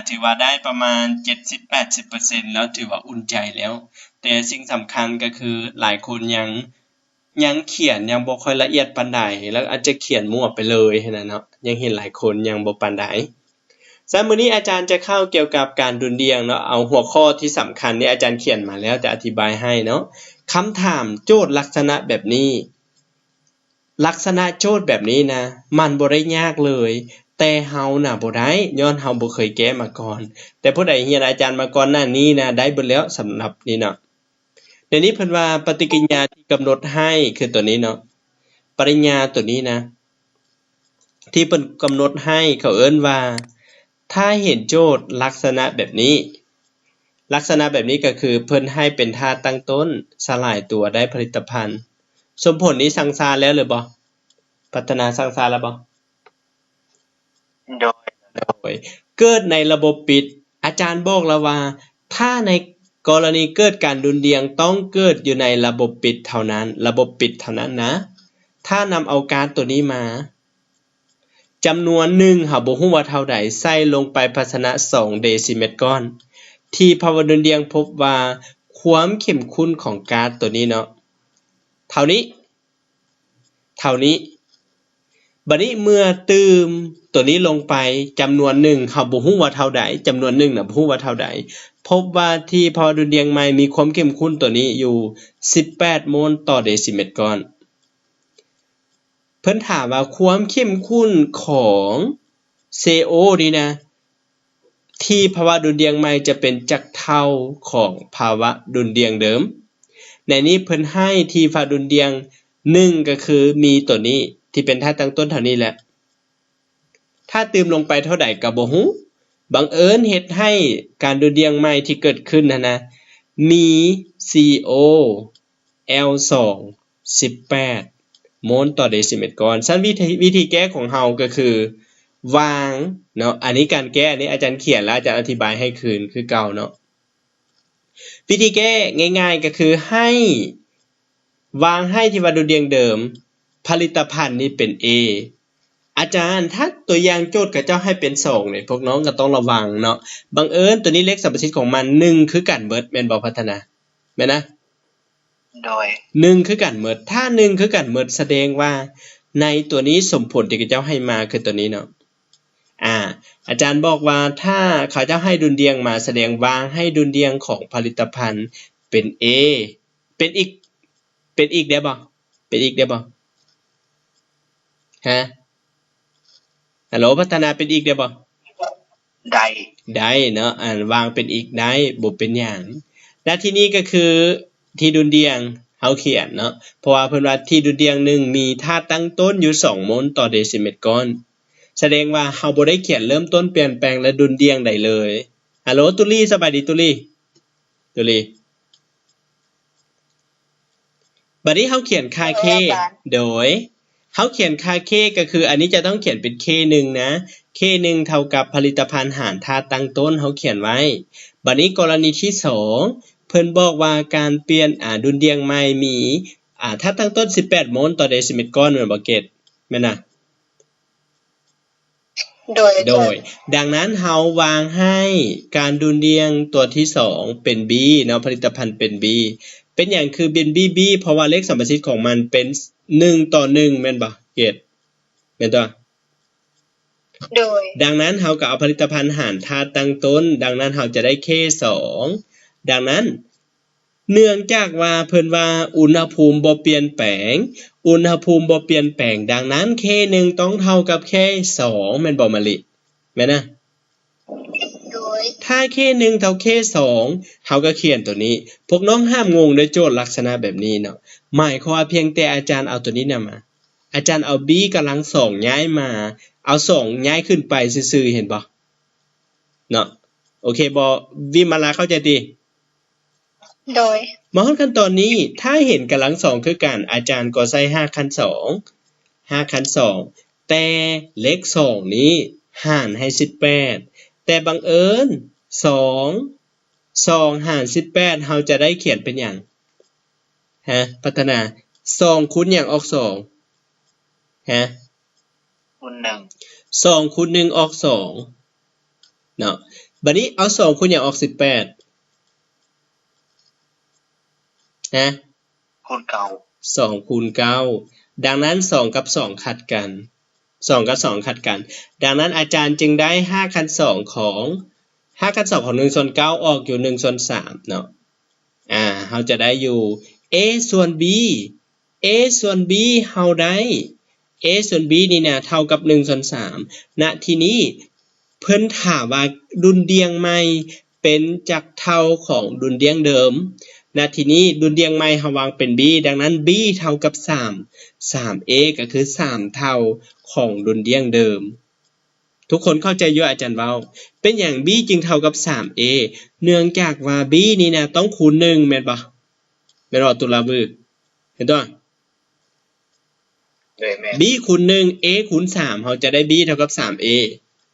ຖືວ່າໄດ້ປະມານເຈັດສິບແປດສິບເປີເຊັນແລ້ວ ຖືວ່າອຸ່ນໃຈແລ້ວ. ແຕ່ສິ່ງສຳຄັນກໍຄືຫຼາຍຄົນຍັງ ຍັງຂຽນຍັງບໍ່ຄ່ອຍລະອຽດປານໃດ ແລ້ວອາດຈະຂຽນມົ້ວໄປເລີຍຫັ້ນນະເນາະ, ຍັງເຫັນຫຼາຍຄົນຍັງບໍ່ປານໃດ. ສຳລັບມື້ນີ້ອາຈານຈະເຂົ້າກ່ຽວກັບການດຸ່ນດ່ຽງເນາະ, ເອົາຫົວຂໍ້ທີ່ສຳຄັນນີ້ອາຈານຂຽນມາແລ້ວ ຈະອະທິບາຍໃຫ້ເນາະ. ຄຳຖາມໂຈດລັກສະນະແບບນີ້ ລັກສະນະໂຈດແບບນີ້ນະ ມັນບໍ່ໄດ້ຍາກເລີຍ, ແຕ່ເຮົານະບໍ່ໄດ້ ຍ້ອນເຮົາບໍ່ເຄີຍແກ້ມາກ່ອນ. ແຕ່ຜູ້ໃດຮຽນອາຈານມາກ່ອນໜ້ານີ້ນະ ໄດ້ເບິດແລ້ວສຳລັບນີ້ເນາະ. ດຽວນີ້ເພິ່ນວ່າປະຕິກິລິຍາທີ່ກຳນົດໃຫ້ ຄືຕົວນີ້ເນາະ, ປະລິຍາຕົວນີ້ນະ ທີ່ເພິ່ນກຳນົດໃຫ້ ເຂົາເອີ້ນວ່າ ຖ້າເຫັນໂຈດລັກສະນະແບບນີ້, ລັກສະນະແບບນີ້ກໍຄືເພິ່ນໃຫ້ເປັນທາດຕັ້ງຕົ້ນສະຫຼາຍຕົວໄດ້ຜະລິດຕະພັນ. ສົມຜົນນີ້ສັ່ງຊາແລ້ວຫຼືບໍ່? ພັດທະນາສັ່ງຊາແລ້ວບໍ່? ໂດຍ ໂດຍ ເກີດໃນລະບົບປິດ. ອາຈານບອກແລ້ວວ່າ ຖ້າໃນກໍລະນີເກີດການດຸ່ນດ່ຽງ ຕ້ອງເກີດຢູ່ໃນລະບົບປິດເທົ່ານັ້ນ, ລະບົບປິດເທົ່ານັ້ນນະ. ຖ້ານຳເອົາກາດຕົວນີ້ມາ ຈຳນວນໜຶ່ງ ເຮົາບໍ່ຮູ້ວ່າເທົ່າໃດ ໃສ່ລົງໄປພາຊະນະສອງເດຊິເມັດກ້ອນ ທີ່ພາວະດຸ່ນດ່ຽງພົບວ່າຄວາມເຂັ້ມຂຸ້ນຂອງກາດຕົວນີ້ເນາະ ເທົ່ານີ້ ເທົ່ານີ້. ບັດນີ້ເມື່ອຕື່ມຕົວນີ້ລົງໄປຈຳນວນໜຶ່ງ ເຮົາບໍ່ຮູ້ວ່າເທົ່າໃດ, ຈຳນວນໜຶ່ງນະບໍ່ຮູ້ວ່າເທົ່າໃດ, ພົບວ່າທີ່ພາວະດຸ່ນດ່ຽງໃໝ່ມີຄວາມເຂັ້ມຂຸ້ນຕົວນີ້ຢູ່ສິບແປດໂມນຕໍ່ເດຊິເມັດກ້ອນ. ເພິ່ນຖາມວ່າຄວາມເຂັ້ມຂຸ້ນຂອງ ເຊໂອ ນີ້ນະ ທີ່ພາວະດຸ່ນດ່ຽງໃໝ່ຈະເປັນຈັກເທົ່າຂອງພາວະດຸ່ນດ່ຽງເດີມ. ໃນນີ້ເພິ່ນໃຫ້ທີ່ພາວະດຸ່ນດ່ຽງໜຶ່ງ ກໍຄືມີຕົວນີ້ທີ່ເປັນທາດຕັ້ງຕົ້ນເທົ່ານີ້ແຫຼະ. ຖ້າຕື່ມລົງໄປເທົ່າໃດກໍບໍ່ຮູ້. ບັງເອີນເຮັດໃຫ້ການດຸ່ນດ່ຽງໃໝ່ທີ່ເກີດຂຶ້ນຫັ້ນນະ ມີ ຊີໂອ ແອລສອງ ສິບແປດໂມນຕໍ່ເດຊິເມັດກ້ອນ. ຊັ້ນວິທີ ວິທີແກ້ຂອງເຮົາກໍຄືວາງເນາະ, ອັນນີ້ການແກ້ ອັນນີ້ອາຈານຂຽນແລ້ວ ອາຈານອະທິບາຍໃຫ້ຄືນຄືເກົ່າເນາະ. ວິທີແກ້ງ່າຍໆກໍຄືໃຫ້ ວາງໃຫ້ທີ່ວ່າດຸ່ນດ່ຽງເດີມ ຜະລິດຕະພັນນີ້ເປັນ A. ອາຈານ ຖ້າຕົວຢ່າງໂຈດເຂົາເຈົ້າໃຫ້ເປັນສອງນີ້ ພວກນ້ອງກໍຕ້ອງລະວັງເນາະ. ບັງເອີນຕົວນີ້ເລກສຳປະສິດຂອງມັນໜຶ່ງຄືກັນເໝິດ ແມ່ນບໍ່ ພັດທະນາ? ແມ່ນນະ? ໂດຍ ໜຶ່ງຄືກັນເໝິດ. ຖ້າໜຶ່ງຄືກັນເໝິດ ສະແດງວ່າໃນຕົວນີ້ສົມຜົນທີ່ເຂົາເຈົ້າໃຫ້ມາຄືຕົວນີ້ເນາະ. ອາ ອາຈານບອກວ່າຖ້າເຂົາເຈົ້າໃຫ້ດຸ່ນດ່ຽງມາ ສະແດງວ່າໃຫ້ດຸ່ນດ່ຽງຂອງຜະລິດຕະພັນເປັນ A. ເປັນອີກ ເປັນອີກໄດ້ບໍ່? ເປັນອີກໄດ້ບໍ່? ຮະ? ຮັລໂຫຼ ພັດທະນາ ເປັນອີກໄດ້ບໍ່? ໄດ້ ໄດ້ເນາະ, ອັນ ວາງເປັນອີກໄດ້ ບໍ່ເປັນຫຍັງ. ແລະ ທີນີ້ກໍຄືທີ່ດຸ່ນດ່ຽງເຮົາຂຽນເນາະ, ເພາະວ່າເພິ່ນວ່າທີ່ດຸ່ນດ່ຽງໜຶ່ງມີທາດຕັ້ງຕົ້ນຢູ່ສອງໂມນຕໍ່ເດຊິເມັດກ້ອນ, ສະແດງວ່າເຮົາບໍ່ໄດ້ຂຽນເລີ່ມຕົ້ນ ປ່ຽນແປງ ແລະ ດຸ່ນດ່ຽງໃດເລີຍ. ຮັລໂຫຼ ຕຸລີ, ສະບາຍດີ ຕຸລີ. ໂດຍ ບັດນີ້ເຮົາຂຽນຄ່າ K ໂດຍ ເຮົາຂຽນຄ່າ K ກໍຄືອັນນີ້ຈະຕ້ອງຂຽນເປັນ K ໜຶ່ງນະ, K ໜຶ່ງເທົ່າກັບຜະລິດຕະພັນຫານທາດຕັ້ງຕົ້ນ ເຮົາຂຽນໄວ້. ບັດນີ້ກໍລະນີທີສອງ ເພິ່ນບອກວ່າການປ່ຽນ ອາ ດຸ່ນດ່ຽງໃໝ່ມີ ອາ ທາດຕັ້ງຕົ້ນສິບແປດໂມນຕໍ່ເດຊິເມັດກ້ອນ ແມ່ນບໍ່ເກດ? ແມ່ນນະ? ໂດຍ ໂດຍ ໂດຍ ດັ່ງນັ້ນເຮົາວາງໃຫ້ການດຸ່ນດ່ຽງຕົວທີສອງເປັນ B ເນາະ, ຜະລິດຕະພັນເປັນ B. ເປັນຫຍັງຄືເປັນ B B? ເພາະວ່າເລກສຳປະສິດຂອງມັນເປັນໜຶ່ງຕໍ່ໜຶ່ງ ແມ່ນບໍ່ເກດ? ແມ່ນຕົວະ? ໂດຍ ດັ່ງນັ້ນເຮົາກໍເອົາຜະລິດຕະພັນຫານທາດຕັ້ງຕົ້ນ, ດັ່ງນັ້ນເຮົາຈະໄດ້ K ສອງ. ດັ່ງນັ້ນ ເນື່ອງຈາກວ່າເພິ່ນວ່າອຸນຫະພູມບໍ່ປ່ຽນແປງ, ອຸນຫະພູມບໍ່ປ່ຽນແປງ, ດັ່ງນັ້ນ K ໜຶ່ງຕ້ອງເທົ່າກັບ K ສອງ ແມ່ນບໍ່ມະລິ? ແມ່ນນະ? ໂດຍ ຖ້າ K ໜຶ່ງເທົ່າ K ສອງ ເຮົາກໍຂຽນຕົວນີ້. ພວກນ້ອງຫ້າມງົງເດີ ໂຈດລັກສະນະແບບນີ້ເນາະ. ໝາຍຄວາມວ່າພຽງແຕ່ອາຈານເອົາຕົວນີ້ນຳມາ, ອາຈານເອົາ B ກຳລັງສອງຍ້າຍມາ, ເອົາສອງຍ້າຍຂຶ້ນໄປຊື່ໆ ເຫັນບໍ່? ເນາະ ໂອເຄບໍ່? ວິມາລາເຂົ້າໃຈຕິ? ໂດຍ ມາຮອດຂັ້ນຕອນນີ້ ຖ້າເຫັນກຳລັງສອງຄືກັນ ອາຈານກໍໃສ່ຮາກຂັ້ນສອງ ຮາກຂັ້ນສອງ ແຕ່ເລກສອງນີ້ຫານໃຫ້ສິບແປດ ແຕ່ບັງເອີນ ສອງ ສອງຫານສິບແປດ ເຮົາຈະໄດ້ຂຽນເປັນຫຍັງ? ຮະ ພັດທະນາ ສອງຄູນຫຍັງອອກສອງ? ຮະ ຄູນໜຶ່ງ ສອງຄູນໜຶ່ງອອກສອງ ເນາະ. ບັດນີ້ເອົາສອງຄູນຫຍັງອອກສິບແປດ? ຮະ? ຄູນເກົ້າ. ສອງຄູນເກົ້າ. ດັ່ງນັ້ນສອງກັບສອງຂັດກັນ, ສອງກັບສອງຂັດກັນ. ດັ່ງນັ້ນອາຈານຈຶ່ງໄດ້ຮາກຂັ້ນສອງຂອງ, ຮາກຂັ້ນສອງຂອງໜຶ່ງສ່ວນເກົ້າອອກຢູ່ໜຶ່ງສ່ວນສາມເນາະ. ອາ ເຮົາຈະໄດ້ຢູ່ A ສ່ວນ B, A ສ່ວນ B ເຮົາໄດ້ A ສ່ວນ B ນີ້ນະເທົ່າກັບໜຶ່ງສ່ວນສາມ. ນະ ທີນີ້ເພິ່ນຖາມວ່າດຸ່ນດ່ຽງໃໝ່ເປັນຈັກເທົ່າຂອງດຸ່ນດ່ຽງເດີມ. ນະ ທີນີ້ດຸ່ນດ່ຽງໃໝ່ເຮົາວາງເປັນ B, ດັ່ງນັ້ນ B ເທົ່າກັບສາມ, ສາມ A ກໍຄືສາມເທົ່າຂອງດຸ່ນດ່ຽງເດີມ. ທຸກຄົນເຂົ້າໃຈຢູ່ອາຈານເວົ້າ? ເປັນຫຍັງ B ຈຶ່ງເທົ່າກັບສາມ A? ເນື່ອງຈາກວ່າ B ນີ້ນະຕ້ອງຄູນໜຶ່ງ ແມ່ນບໍ່? ແມ່ນບໍ່ຕຸລາວື? ເຫັນຕົວະ? ໂດຍ ແມ່ນ. B ຄູນໜຶ່ງ A ຄູນສາມ ເຮົາຈະໄດ້ B ເທົ່າກັບສາມ A.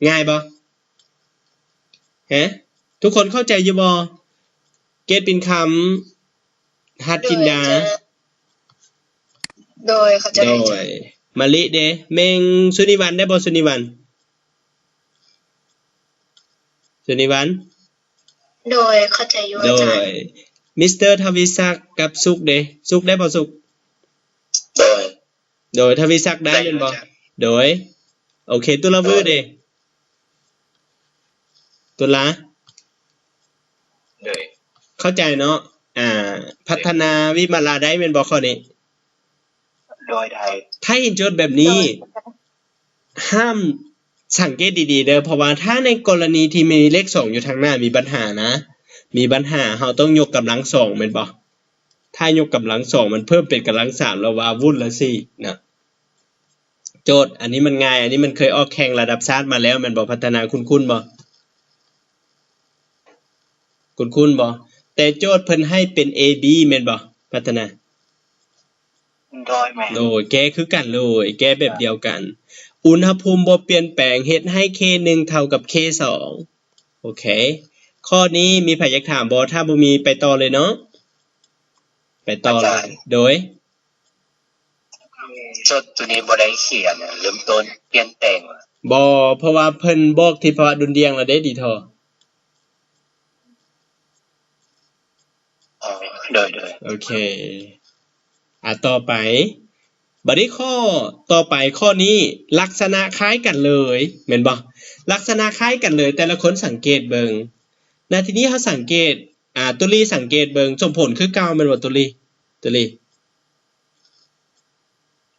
ງ່າຍບໍ່? ຮະ? ທຸກຄົນເຂົ້າໃຈຢູ່ບໍ່? ເກດປິນຄຳ ຫັດຈິນດາ. ໂດຍ ເຂົ້າໃຈ. ໂດຍ ມະລິເດ? ແມ່ງສຸນິວັນໄດ້ບໍ່? ສຸນິວັນ? ສຸນິວັນ? ໂດຍ ເຂົ້າໃຈຢູ່ອາຈານ. ໂດຍ ມິສເຕີທະວີສັກກັບສຸກເດ? ສຸກໄດ້ບໍ່? ສຸກ? ໂດຍ. ໂດຍ ທະວີສັກໄດ້ແມ່ນບໍ່? ໂດຍ ໂອເຄ. ຕຸລາວືເດ? ຕຸລາ? ໂດຍ ເຂົ້າໃຈເນາະ. ອາ ພັດທະນາ ວິມາລາໄດ້ແມ່ນບໍ່ຂໍ້ນີ້? ໂດຍ ໄດ້. ຖ້າເຫັນໂຈດແບບນີ້ ຫ້າມ ສັງເກດດີໆເດີ ເພາະວ່າຖ້າໃນກໍລະນີທີ່ມີເລກສອງຢູ່ທາງໜ້າມີບັນຫານະ ມີບັນຫາ ເຮົາຕ້ອງຍົກກຳລັງສອງແມ່ນບໍ່? ຖ້າຍົກກຳລັງສອງມັນເພີ່ມເປັນກຳລັງສາມ ແລ້ວວ່າວຸ້ນລະສີ່ນະ. ໂຈດ ອັນນີ້ມັນງ່າຍ, ອັນນີ້ມັນເຄີຍອອກແຂ່ງລະດັບຊາດມາແລ້ວແມ່ນບໍ່? ພັດທະນາຄຸ້ນໆບໍ່? ຄຸ້ນໆບໍ່? ແຕ່ໂຈດເພິ່ນໃຫ້ເປັນ A B ແມ່ນບໍ່? ພັດທະນາ ໂດຍ ແມ່ນ. ໂດຍ ແກ້ຄືກັນເລີຍ, ແກ້ແບບດຽວກັນ. ອຸນຫະພູມບໍ່ປ່ຽນແປງ ເຮັດໃຫ້ K ໜຶ່ງ ເທົ່າກັບ K ສອງ. ໂອເຄ ຂໍ້ນີ້ມີໃຜຢາກຖາມບໍ່? ຖ້າບໍ່ມີ ໄປຕໍ່ເລີຍເນາະ, ໄປຕໍ່ເລີຍ. ໂດຍ ໂຈດຕົວນີ້ບໍ່ໄດ້ຂຽນ ເລີ່ມຕົ້ນປ່ຽນແປງ. ບໍ່, ເພາະວ່າເພິ່ນບອກທິດພາວະດຸ່ນດ່ຽງແລ້ວເດ້ ດີທໍ່. ອໍ ໂດຍ ໂດຍ ໂອເຄ. ອາ ຕໍ່ໄປ ບັດນີ້ຂໍ້ຕໍ່ໄປ ຂໍ້ນີ້ລັກສະນະຄ້າຍກັນເລີຍ ແມ່ນບໍ່? ລັກສະນະຄ້າຍກັນເລີຍ, ແຕ່ລະຄົນສັງເກດເບິ່ງ. ນະ ທີນີ້ເຮົາສັງເກດ ອາ ຕຸລີສັງເກດເບິ່ງ ສົມຜົນຄືເກົ່າແມ່ນບໍ່ ຕຸລີ? ຕຸລີ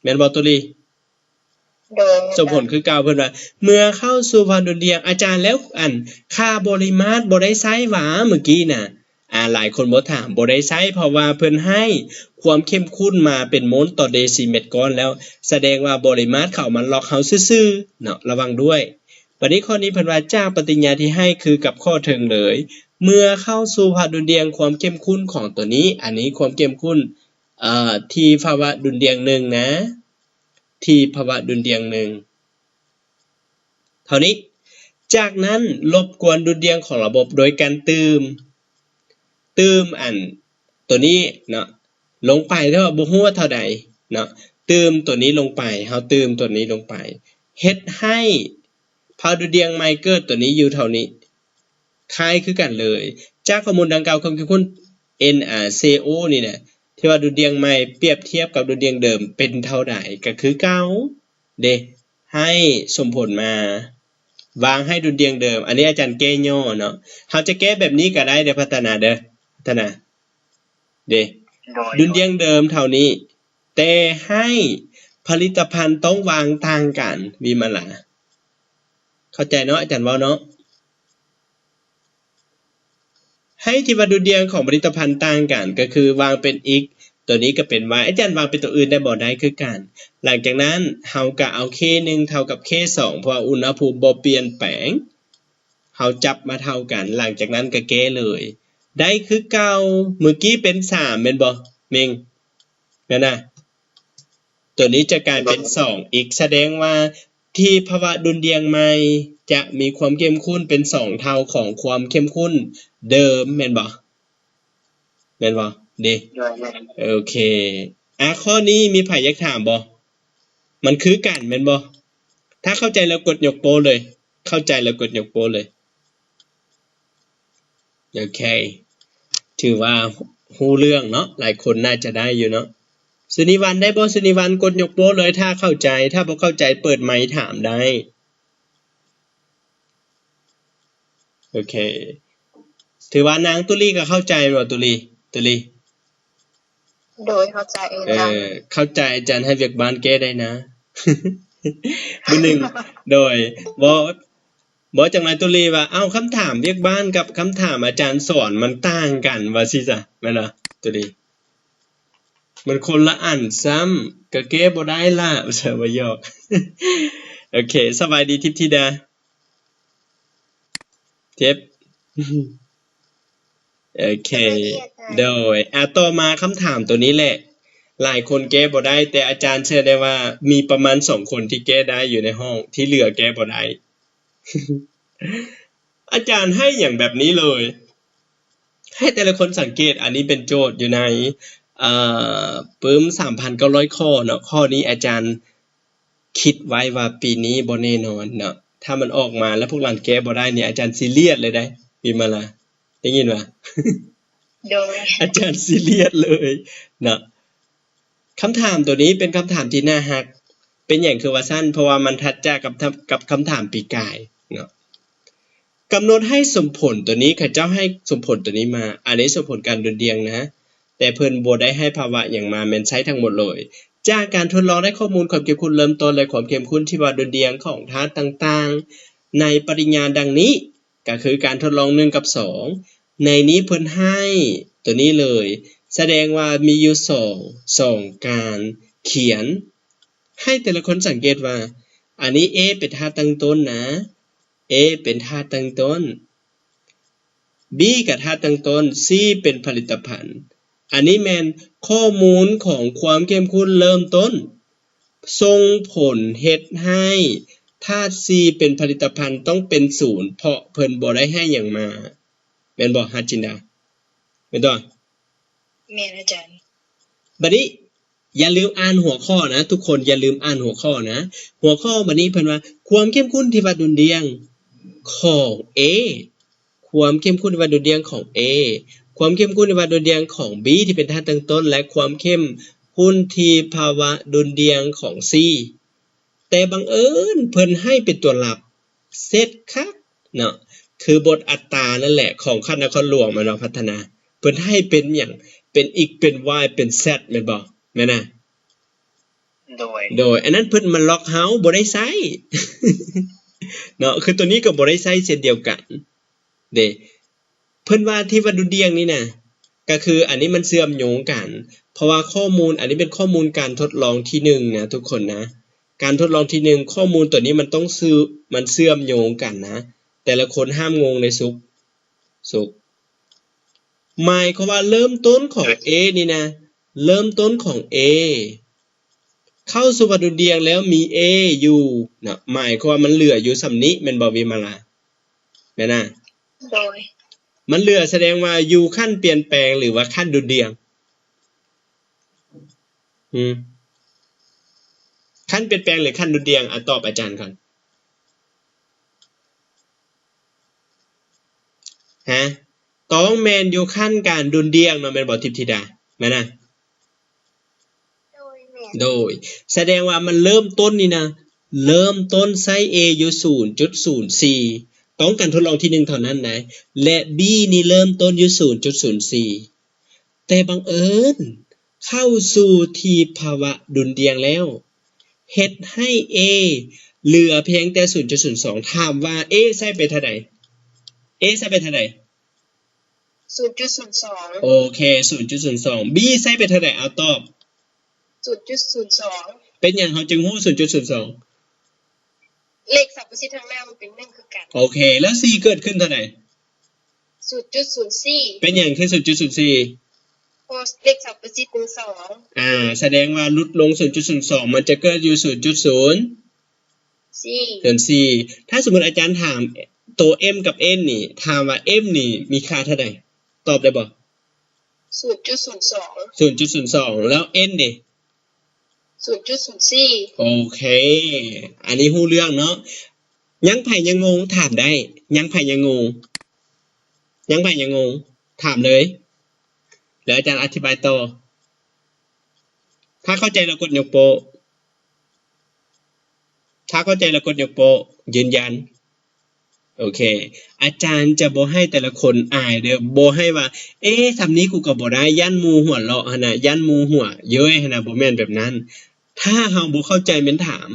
ແມ່ນບໍ່ ຕຸລີ? ໂດຍ ສົມຜົນຄືເກົ່າ. ເພິ່ນວ່າ ເມື່ອເຂົ້າສູ່ພາວະດຸ່ນດ່ຽງ ອາຈານ ແລ້ວ ອັນ ຄ່າບໍລິມາດບໍ່ໄດ້ໃຊ້ຫວາ ມື້ກີ້ນະ? ອາ ຫຼາຍຄົນບໍ່ຖາມ ບໍ່ໄດ້ໃຊ້ ເພາະວ່າເພິ່ນໃຫ້ຄວາມເຂັ້ມຂຸ້ນມາເປັນໂມນຕໍ່ເດຊິເມັດກ້ອນແລ້ວ, ສະແດງວ່າບໍລິມາດເຂົາມາລັອກເຮົາຊື່ໆເນາະ, ລະວັງດ້ວຍ. ບັດນີ້ຂໍ້ນີ້ເພິ່ນວ່າ ຈາກປະຕິຍາທີ່ໃຫ້ຄືກັບຂໍ້ເທິງເລີຍ, ເມື່ອເຂົ້າສູ່ພາວະດຸ່ນດ່ຽງ ຄວາມເຂັ້ມຂຸ້ນຂອງຕົວນີ້ ອັນນີ້ຄວາມເຂັ້ມຂຸ້ນ ເອີ ທີ່ພາວະດຸ່ນດ່ຽງໜຶ່ງນະ, ທີ່ພາວະດຸ່ນດ່ຽງໜຶ່ງ ເທົ່ານີ້. ຈາກນັ້ນລົບກວນດຸ່ນດ່ຽງຂອງລະບົບໂດຍການຕື່ມ, ຕື່ມອັນຕົວນີ້ເນາະ ລົງໄປ ແຕ່ວ່າບໍ່ຮູ້ວ່າເທົ່າໃດເນາະ, ຕື່ມຕົວນີ້ລົງໄປ, ເຮົາຕື່ມຕົວນີ້ລົງໄປ ເຮັດໃຫ້ພາວະດຸ່ນດ່ຽງໃໝ່ເກີດຕົວນີ້ຢູ່ເທົ່ານີ້. ຄ້າຍຄືກັນເລີຍ. ຈາກຂໍ້ມູນດັ່ງກ່າວ ຄວາມເຂັ້ມຂຸ້ນ NaCO ນີ້ນະ ທີ່ວ່າດຸ່ນດ່ຽງໃໝ່ປຽບທຽບກັບດຸ່ນດ່ຽງເດີມເປັນເທົ່າໃດ? ກໍຄືເກົ່າເດ້, ໃຫ້ສົມຜົນມາ ວາງໃຫ້ດຸ່ນດ່ຽງເດີມ. ອັນນີ້ອາຈານແກ້ຫຍໍ້ເນາະ, ເຮົາຈະແກ້ແບບນີ້ກໍໄດ້ເດີ ພັດທະນາເດີ ພັດທະນາເດ້. ໂດຍ ດຸ່ນດ່ຽງເດີມເທົ່ານີ້ ແຕ່ໃຫ້ຜະລິດຕະພັນຕ້ອງວາງຕ່າງກັນ ວິມາລາ. ເຂົ້າໃຈເນາະ ອາຈານເວົ້າເນາະ. ໃຫ້ທີ່ວ່າດຸ່ນດ່ຽງຂອງຜະລິດຕະພັນຕ່າງກັນ ກໍຄືວາງເປັນ x ຕົວນີ້ກໍເປັນ y. ອາຈານວາງເປັນຕົວອື່ນໄດ້ບໍ່? ໄດ້ຄືກັນ. ຫຼັງຈາກນັ້ນເຮົາກໍເອົາ K ໜຶ່ງ ເທົ່າກັບ K ສອງ ເພາະວ່າອຸນຫະພູມບໍ່ປ່ຽນແປງ, ເຮົາຈັບມາເທົ່າກັນ. ຫຼັງຈາກນັ້ນກໍແກ້ເລີຍ ໄດ້ຄືເກົ່າ. ມື້ກີ້ເປັນສາມແມ່ນບໍ່ ເມັງ? ແມ່ນນະ. ຕົວນີ້ຈະກາຍເປັນສອງ x ສະແດງວ່າທີ່ພາວະດຸ່ນດ່ຽງໃໝ່ຈະມີຄວາມເຂັ້ມຂຸ້ນເປັນສອງເທົ່າຂອງຄວາມເຂັ້ມຂຸ້ນເດີມ ແມ່ນບໍ່? ແມ່ນບໍ່ເດ? ໂດຍ ໂອເຄ. ອາ ຂໍ້ນີ້ມີໃຜຢາກຖາມບໍ່? ມັນຄືກັນແມ່ນບໍ່? ຖ້າເຂົ້າໃຈແລ້ວກົດຍົກໂປ້ເລີຍ, ເຂົ້າໃຈແລ້ວກົດຍົກໂປ້ເລີຍ. ໂອເຄ ຖືວ່າຮູ້ເລື່ອງເນາະ ຫຼາຍຄົນໜ້າຈະໄດ້ຢູ່ເນາະ. ສຸນິວັນໄດ້ບໍ່? ສຸນິວັນກົດຍົກໂປ້ເລີຍ ຖ້າເຂົ້າໃຈ, ຖ້າບໍ່ເຂົ້າໃຈເປີດໄມຖາມໄດ້. ໂອເຄ ຖືວ່ານາງຕຸລີກໍເຂົ້າໃຈບໍ່ ຕຸລີ? ຕຸລີ ໂດຍ ເຂົ້າໃຈ ເອີ ເຂົ້າໃຈ ອາຈານໃຫ້ວຽກບ້ານແກ້ໄດ້ນະ ມື້ໜຶ່ງ ໂດຍ ບໍ່ ບໍ່ ຈັ່ງໃດຕຸລີວ່າ ເອົ້າ ຄຳຖາມວຽກບ້ານກັບຄຳຖາມອາຈານສອນມັນຕ່າງກັນ ວ່າຊີ້ຊະ ແມ່ນບໍ່ ຕຸລີ? ມັນຄົນລະອັນຊ້ຳ ກໍແກ້ບໍ່ໄດ້ລະ ວ່າຊັ້ນ ບໍ່ ຫຍອກ. ໂອເຄ ສະບາຍດີ ທິບທິດາ ເຈັບ ໂອເຄ ສະບາຍດີອາຈານ ໂດຍ ອ່າ ຕໍ່ມາຄຳຖາມໂຕນີ້ແຫຼະ ຫຼາຍຄົນແກ້ບໍ່ໄດ້ ແຕ່ອາຈານເຊື່ອໄດ້ວ່າມີປະມານສອງຄົນທີ່ແກ້ໄດ້ຢູ່ໃນຫ້ອງ ທີ່ເຫຼືອແກ້ບໍ່ໄດ້. ອາຈານໃຫ້ຫຍັງແບບນີ້ເລີຍ ໃຫ້ແຕ່ລະຄົນສັງເກດ. ອັນນີ້ເປັນໂຈດຢູ່ໃນ ເອີ ປຶ້ມ ສາມພັນເກົ້າຮ້ອຍຂໍ້ເນາະ. ຂໍ້ນີ້ອາຈານຄິດໄວ້ວ່າປີນີ້ບໍ່ແນ່ນອນເນາະ. ຖ້າມັນອອກມາແລ້ວພວກຫຼານແກ້ບໍ່ໄດ້ນີ້ ອາຈານຊີຣຽສເລີຍເດ້ ວິມາລາ ໄດ້ຍິນບໍ່? ໂດຍ ອາຈານຊີຣຽສເລີຍເນາະ. ຄຳຖາມໂຕນີ້ເປັນຄຳຖາມທີ່ໜ້າຮັກ. ເປັນຫຍັງຄືວ່າຊັ້ນ? ເພາະວ່າມັນຖັດຈາກກັບ ກັບຄຳຖາມປີກາຍເນາະ. ກຳນົດໃຫ້ສົມຜົນໂຕນີ້ ເຂົາເຈົ້າໃຫ້ສົມຜົນໂຕນີ້ມາ, ອັນນີ້ສົມຜົນການດຸ່ນດ່ຽງນະ, ແຕ່ເພິ່ນບໍ່ໄດ້ໃຫ້ພາວະຫຍັງມາ, ແມ່ນໃຊ້ທັງໝົດເລີຍ. ຈາກການທົດລອງໄດ້ຂໍ້ມູນຄວາມເຂັ້ມຂຸ້ນເລີ່ມຕົ້ນ ແລະ ຄວາມເຂັ້ມຂຸ້ນທີ່ວ່າດຸ່ນດ່ຽງຂອງທາດຕ່າງໆ ໃນປະລິນຍາດັ່ງນີ້. ກໍຄືການທົດລອງໜຶ່ງກັບສອງ ໃນນີ້ເພິ່ນໃຫ້ຕົວນີ້ເລີຍ ສະແດງວ່າມີຢູ່ສອງ ສອງການຂຽນ ໃຫ້ແຕ່ລະຄົນສັງເກດວ່າ ອັນນີ້ A ເປັນທາດຕັ້ງຕົ້ນນະ A ເປັນທາດຕັ້ງຕົ້ນ B ກໍທາດຕັ້ງຕົ້ນ C ເປັນຜະລິດຕະພັນ. ອັນນີ້ແມ່ນຂໍ້ມູນຂອງຄວາມເຂັ້ມຂຸ້ນເລີ່ມຕົ້ນ ສົ່ງຜົນເຮັດໃຫ້ທາດ C ເປັນຜະລິດຕະພັນຕ້ອງເປັນສູນ ເພາະເພິ່ນບໍ່ໄດ້ໃຫ້ຫຍັງມາ ແມ່ນບໍ່ ຮັດຈິນດາ? ແມ່ນຕົວະ? ແມ່ນ ອາຈານ. ບັດນີ້ຢ່າລືມອ່ານຫົວຂໍ້ນະ ທຸກຄົນຢ່າລືມອ່ານຫົວຂໍ້ນະ. ຫົວຂໍ້ບັດນີ້ເພິ່ນວ່າ ຄວາມເຂັ້ມຂຸ້ນທີ່ວັດດຸ່ນດ່ຽງຂອງ A ຄວາມເຂັ້ມຂຸ້ນທີ່ວັດດຸ່ນດ່ຽງຂອງ A ຄວາມເຂັ້ມຂຸ້ນທີ່ວັດດຸ່ນດ່ຽງຂອງ B ທີ່ເປັນທາດຕັ້ງຕົ້ນ ແລະ ຄວາມເຂັ້ມຂຸ້ນທີ່ພາວະດຸ່ນດ່ຽງຂອງ C ແຕ່ບັງເອີນເພິ່ນໃຫ້ເປັນຕົວລັບ ເຊັດຄັກເນາະ ຄືບົດອັດຕານັ້ນແຫຼະ ຂອງຂັ້ນນະຄອນຫຼວງ ແມ່ນບໍ່ ພັດທະນາ ເພິ່ນໃຫ້ເປັນຫຍັງ ເປັນ x ເປັນ y ເປັນ z ແມ່ນບໍ່? ແມ່ນນະ? ໂດຍ ໂດຍ ອັນນັ້ນເພິ່ນມາລັອກເຮົາບໍ່ໄດ້ໃຊ້ເນາະ ຄືຕົວນີ້ກໍບໍ່ໄດ້ໃຊ້ເຊັ່ນດຽວກັນເດ້. ເພິ່ນວ່າທີ່ວັດດຸ່ນດ່ຽງນີ້ນະ ກໍຄືອັນນີ້ມັນເຊື່ອມໂຍງກັນ ເພາະວ່າຂໍ້ມູນ ອັນນີ້ເປັນຂໍ້ມູນການທົດລອງທີໜຶ່ງນະທຸກຄົນນະ ການທົດລອງທີໜຶ່ງ ຂໍ້ມູນຕົວນີ້ມັນຕ້ອງຊື່ ມັນເຊື່ອມໂຍງກັນນະ ແຕ່ລະຄົນຫ້າມງົງເດ້ ສຸກ ສຸກ ໝາຍຄວາມວ່າເລີ່ມຕົ້ນຂອງ A ນີ້ນະ ເລີ່ມຕົ້ນຂອງ A ເຂົ້າສູ່ວັດດຸ່ນດ່ຽງແລ້ວມີ A ຢູ່ນະ ໝາຍຄວາມວ່າມັນເຫຼືອຢູ່ສ່ຳນີ້ ແມ່ນບໍ່ ວິມາລາ? ແມ່ນນະ? ໂດຍ ມັນເຫຼືອສະແດງວ່າຢູ່ຂັ້ນປ່ຽນແປງ ຫຼືວ່າຂັ້ນດຸ່ນດ່ຽງ? ຫືມ ຂັ້ນປ່ຽນແປງ ຫຼື ຂັ້ນດຸ່ນດ່ຽງ? ອາ ຕອບອາຈານກ່ອນ ຮະ ຕ້ອງແມ່ນຢູ່ຂັ້ນການດຸ່ນດ່ຽງເນາະ ແມ່ນບໍ່ ທິບທິດາ? ແມ່ນນະ? ໂດຍ ແມ່ນ ໂດຍ ສະແດງວ່າມັນເລີ່ມຕົ້ນນີ້ນະ ເລີ່ມຕົ້ນໃຊ້ A ຢູ່ສູນຈຸດສູນສີ່ ຕ້ອງການທົດລອງທີໜຶ່ງເທົ່ານັ້ນນະ ແລະ B ນີ້ເລີ່ມຕົ້ນຢູ່ສູນຈຸດສູນສີ່ ແຕ່ບັງເອີນເຂົ້າສູ່ທີ່ພາວະດຸ່ນດ່ຽງແລ້ວ ເຮັດໃຫ້ A ເຫຼືອພຽງແຕ່ສູນຈຸດສູນສອງ ຖາມວ່າ A ໃຊ້ໄປເທົ່າໃດ? A ໃຊ້ໄປເທົ່າໃດ? ສູນຈຸດສູນສອງ ໂອເຄ ສູນຈຸດສູນສອງ B ໃຊ້ໄປເທົ່າໃດ? ເອົາຕອບ ສູນຈຸດສູນສອງ ເປັນຫຍັງເຮົາຈຶ່ງຮູ້ສູນຈຸດສູນສອງ? ເລກສັບປະສິດທາງໜ້າມັນເປັນໜຶ່ງຄືກັນ ໂອເຄ ແລ້ວ C ເກີດຂຶ້ນເທົ່າໃດ? ສູນຈຸດສູນສີ່ ເປັນຫຍັງຄືສູນຈຸດສູນສີ່? ເພາະເລກສັບປະສິດເປັນສອງ ອາ ສະແດງວ່າຫຼຸດລົງສູນຈຸດສູນສອງ ມັນຈະເກີດຢູ່ສູນຈຸດສູນ ສີ່ ເກີນສີ່ ຖ້າສົມມຸດອາຈານຖາມໂຕ M ກັບ N ນີ້ ຖາມວ່າ M ນີ້ມີຄ່າເທົ່າໃດ? ຕອບໄດ້ບໍ່? ສູນຈຸດສູນສອງ ສູນຈຸດສູນສອງ ແລ້ວ N ເດ? ສູນຈຸດສູນສີ່ ໂອເຄ ອັນນີ້ຮູ້ເລື່ອງເນາະ ຍັງໃຜຍັງງົງ ຖາມໄດ້ ຍັງໃຜຍັງງົງ? ຍັງໃຜຍັງງົງ? ຖາມເລີຍ ແລ້ວອາຈານອະທິບາຍຕໍ່. ຖ້າເຂົ້າໃຈແລ້ວກົດຍົກໂປ້. ຖ້າເຂົ້າໃຈແລ້ວກົດຍົກໂປ້ ຢືນຢັນ. ໂອເຄ ອາຈານຈະບໍ່ໃຫ້ແຕ່ລະຄົນອາຍເດີ້ ບໍ່ໃຫ້ວ່າ ເອ ສ່ຳນີ້ກູກໍບໍ່ໄດ້ ຢ້ານໝູ່ຫົວເລາະຫັ້ນນະ ຢ້ານໝູ່ຫົວເຍີ້ຍຫັ້ນນະ ບໍ່ແມ່ນແບບນັ້ນ. ຖ້າເຮົາບໍ່ເຂົ້າໃຈແມ່ນຖາມ